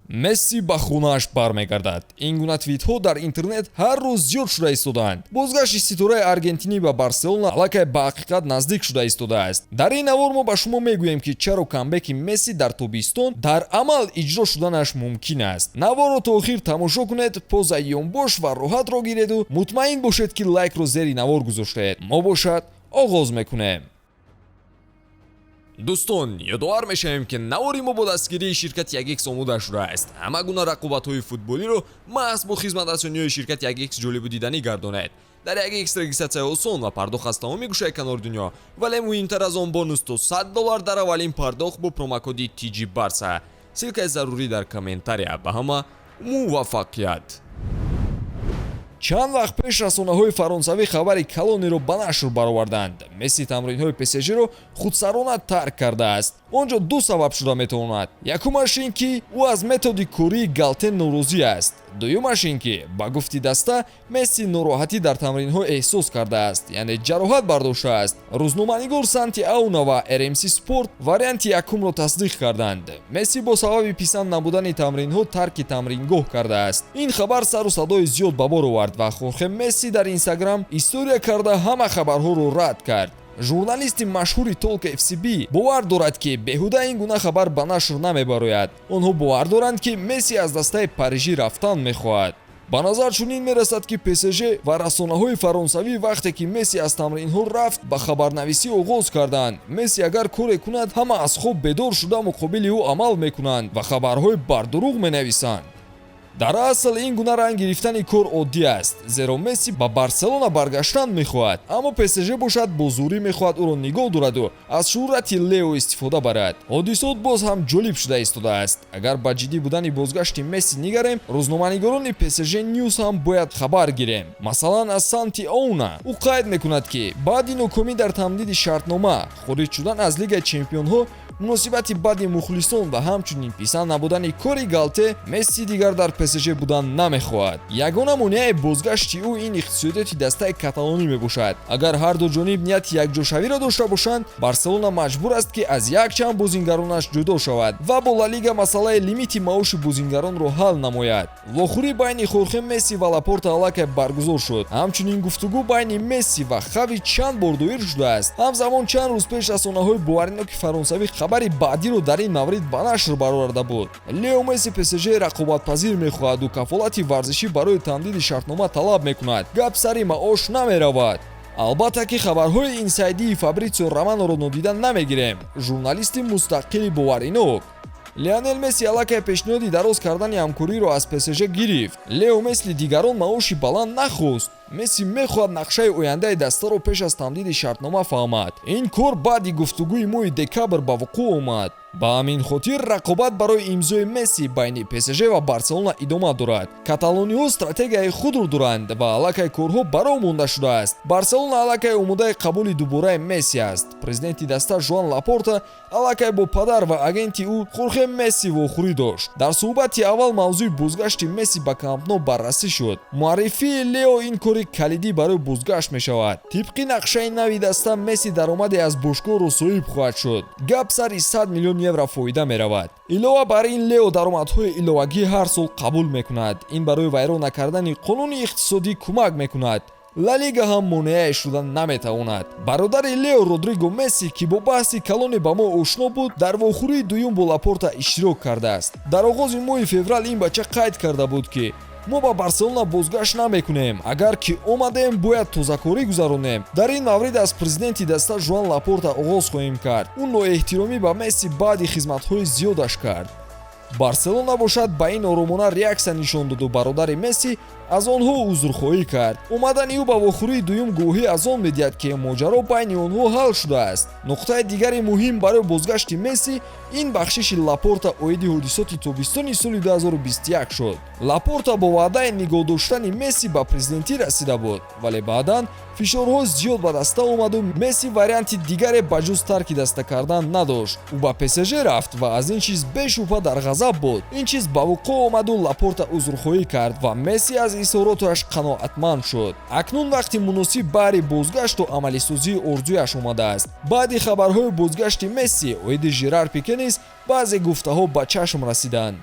Месси ба хонааш бармегардад. Ин гуна твитҳо дар интернет ҳар рӯз зиёд шуда истодаанд. Бозгашти ситораи аргентинӣ ба Барселона аллакай ба ҳақиқат наздик шуда истодааст. Дар ин навор мо ба шумо мегӯем, ки чаро камбеки Месси дар тобистон дар амал иҷро шуданаш мумкин аст. Наворро то охир тамошо кунед, позаи ёнбош ва роҳатро гиреду мутмаин бошед, ки лайкро зери навор гузоштаед. Мо бошад, оғоз мекунем. Дӯстон, ёдовар мешавем, ки навори мо бо дастгирии ширкати 1X омода шудааст. Ҳама гуна рақобатҳои футболиро маҳз бо хизматрасониҳои ширкати 1X ҷолибу диданӣ гардонед. Дар 1X регистратсия осон ва пардохт аз тамоми гӯшаи канори дунё, вале муҳимтар аз он, бонус то 100 доллар дар аввалин пардохт бо промокоди TG Барса. Ссылкаи зарурӣ дар комментария. Ба ҳама муваффақият! Чанд вақт пеш расонаҳои фаронсавӣ хабари калонеро ба нашр бароварданд: Месси тамринҳои ПСЖро худсарона тарк кардааст. Он ҷо ду сабаб шуда метавонад. Якумаш ин ки ӯ аз методи кории Галтье норозӣ аст. Дуюмаш ин ки, ба гуфти даста, Месси нороҳатӣ дар тамринҳо эҳсос кардааст, яъне ҷароҳат бардоштааст. Рӯзноманигор Санти Ауна ва RMC Спорт варианти якумро тасдиқ карданд: Месси бо сабаби писанд набудани тамринҳо тарки тамрингоҳ кардааст. Ин хабар сару садои зиёд ба бор овард ва Хорхе Месси дар Инстаграм история карда, ҳама хабарҳоро рад кард. Журналисти машҳури Толк FCB бовар дорад, ки беҳуда ин гуна хабар ба нашр намебарояд. Онҳо бовар доранд, ки Месси аз дастаи парижӣ рафтан мехоҳад. Ба назар чунин мерасад, ки ПСЖ ва расонаҳои фаронсавӣ, вақте ки Месси аз тамринҳо рафт, ба хабарнависӣ оғоз карданд. Месси агар коре кунад, ҳама аз хоб бедор шуда, муқобили ӯ амал мекунанд ва хабарҳои бардурӯғ менависанд. Дар асл ин гуна ранг гирифтани кор оддӣ аст, зеро Месси ба Барселона баргаштан мехоҳад, аммо ПСЖ бошад, бо зӯрӣ мехоҳад ӯро нигоҳ дораду аз шӯҳрати Лео истифода барад. Ҳодисот боз ҳам ҷолиб шуда истодааст. Агар ба ҷиддӣ будани бозгашти Месси нигарем, рӯзноманигорони ПСЖ Ньюс ҳам бояд хабар гирем. Масалан, аз Санти Оуна. Ӯ қайд мекунад, ки баъди нокомӣ дар тамдиди шартнома, хориҷ шудан аз Лигаи чемпионҳо, муносибати бади мухлисон ва ҳамчунин писанд набудани кори Галтье, Месси дигар дар ПСЖ будан намехоҳад. Ягона монеаи бозгашти ӯ ин иқтисодиёти дастаи каталонӣ мебошад. Агар ҳарду ҷониб нияти якҷошавиро дошта бошанд, Барселона маҷбур аст, ки аз якчанд бозингаронаш ҷудо шавад ва бо Ла Лига масъалаи лимити маоши бозингаронро ҳал намояд. Вохӯрӣ байни Хорхе Месси ва Лапорта аллакай баргузор шуд. Ҳамчунин гуфтугӯ байни Месси ва Хави чанд бор доир шудааст. Ҳамзамон чанд рӯз пеш расонаҳои бовариноки фаронсавӣ хабари баъдиро дар ин маврид ба нашр бароварда буд: Лео Месси ПСЖ рақобатпазир мехоҳаду кафолати варзишӣ барои тамдиди шартнома талаб мекунад. Гап сари маош намеравад. Албатта ки хабарҳои инсайдии Фабритсио Романоро нодида намегирем, журналисти мустақили боваринок. Лионел Месси аллакай пешниҳоди дароз кардани ҳамкориро аз ПСЖ гирифт. Лео мисли дигарон маоши баланд нахост. Месси мехоҳад нақшаи ояндаи дастаро пеш аз тамдиди шартнома фаҳмад. Ин кор баъди гуфтугӯи моҳи декабр ба вуқӯъ омад. Ба ҳамин хотир рақобат барои имзои Месси байни ПСЖ ва Барселона идома дорад. Каталониҳо стратегияи худро доранд ва аллакай корҳо бароҳ монда шудааст. Барселона аллакай омодаи қабули дубораи Месси аст. Президенти даста Жуан Лапорта аллакай бо падар ва агенти ӯ Хорхе Месси вохӯрӣ дошт. Дар суҳбати аввал мавзӯи бозгашти Месси ба Камп Но баррасӣ шуд. Муаррифии Лео ин кори калидӣ барои бозгашт мешавад. Тибқи нақшаи нави даста, Месси даромаде аз бошгоҳро соҳиб хоҳад шуд. Гап сари 100 миллион евро фоида меравад. Илова бар ин, Лео даромадҳои иловагӣ ҳар сол қабул мекунад. Ин барои вайрон накардани қонуни иқтисодӣ кӯмак мекунад. Ла Лига ҳам монеае шуда наметавонад. Бародари Лео, Родриго Месси, ки бо баҳси калоне ба мо ошно буд, дар вохӯрии дуюм бо Лапорта иштирок кардааст. Дар оғози моҳи феврал ин бача қайд карда буд, ки мо ба Барселона бозгашт намекунем, агар ки омадем, бояд тозакорӣ гузаронем. Дар ин маврид аз президенти даста Жуан Лапорта оғоз хоҳем кард. Ӯ ноэҳтиромӣ ба Месси баъди хизматҳои зиёдаш кард. Барселона бошад, ба ин оромона реаксия нишон доду бародари Месси аз онҳо узрхоҳӣ кард. Омадани ӯ ба вохӯрии дуюм гувоҳӣ аз он медиҳад, ки моҷаро байни онҳо ҳал шудааст. Нуқтаи дигари муҳим барои бозгашти Месси ин бахшиши Лапорта оиди ҳодисоти тобистони соли 2021 шуд. Лапорта бо ваъдаи нигоҳ доштани Месси ба президентӣ расида буд, вале баъдан фишорҳо зиёд ба даста омаду Месси варианти дигаре ба ҷуз тарки даста кардан надошт. Ӯ ба ПСЖ рафт ва аз ин чиз бешубҳа дар ғазаб буд. Ин чиз ба вуқӯъ омаду Лапорта узрхоҳӣ кард ва Месси аз изҳороташ қаноатманд шуд. Акнун вақти муносиб баҳри бозгашту амалисозии орзуяш омадааст. Баъди хабарҳои бозгашти Месси, оиди Жерар Пике низ баъзе гуфтаҳо ба чашм расиданд.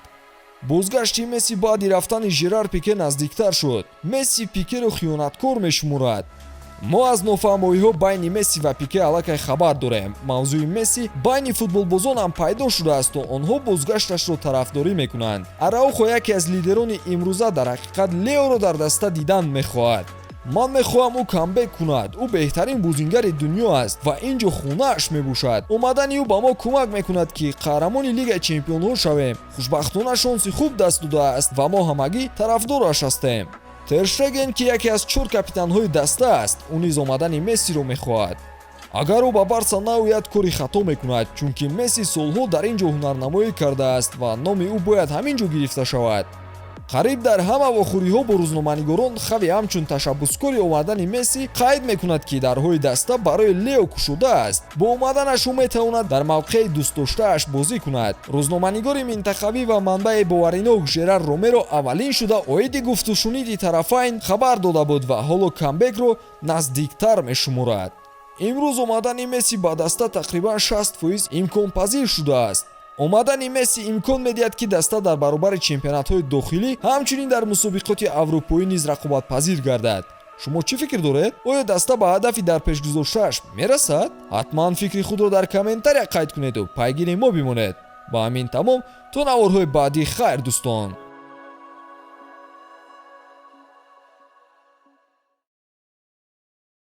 Бозгашти Месси баъди рафтани Жерар Пике наздиктар шуд. Месси Пикеро хиёнаткор мешуморад. Мо аз нофаҳмоиҳо байни Месси ва Пике аллакай хабар дорем. Мавзӯи Месси байни футболбозон ҳам пайдо шудаасту онҳо бозгашташро тарафдорӣ мекунанд. Араухо, яке аз лидерони имрӯза, дар ҳақиқат Леоро дар даста дидан мехоҳад. Ман мехоҳам ӯ камбек кунад. Ӯ беҳтарин бозингари дунё аст ва ин ҷо хонааш мебошад. Омадани ӯ ба мо кӯмак мекунад, ки қаҳрамони Лигаи чемпионҳо шавем. Хушбахтона, шонси хуб даст додааст ва мо ҳамагӣ тарафдораш ҳастем. Терштеген, ки яке аз чор капитанҳои даста аст, ӯ низ омадани Мессиро мехоҳад. Агар ӯ ба Барса наояд, кори хато мекунад, чунки Месси солҳо дар ин ҷо ҳунарнамоӣ кардааст ва номи ӯ бояд ҳамин ҷо гирифта шавад. Қариб дар ҳама вохӯриҳо бо рӯзноманигорон Хави ҳамчун ташаббускори омадани Месси қайд мекунад, ки дарҳои даста барои Лео кушода аст. Бо омаданаш ӯ метавонад дар мавқеи дӯстдоштааш бозӣ кунад. Рӯзноманигори минтақавӣ ва манбаи боваринок Жерар Ромеро аввалин шуда оиди гуфтушуниди тарафайн хабар дода буд ва ҳоло камбекро наздиктар мешуморад. Имрӯз омадани Месси ба даста тақрибан 60% имконпазир шудааст. Омадани Месси имкон медиҳад, ки даста дар баробари чемпионатҳои дохилӣ ҳамчунин дар мусобиқоти аврупоӣ низ рақобатпазир гардад. Шумо чӣ фикр доред? Оё даста ба ҳадафи дар пешгузоштааш мерасад? Ҳатман фикри худро дар комментария қайд кунеду пайгири мо бимонед. Ба ҳамин тамом, то наворҳои баъдӣ, хайр, дӯстон.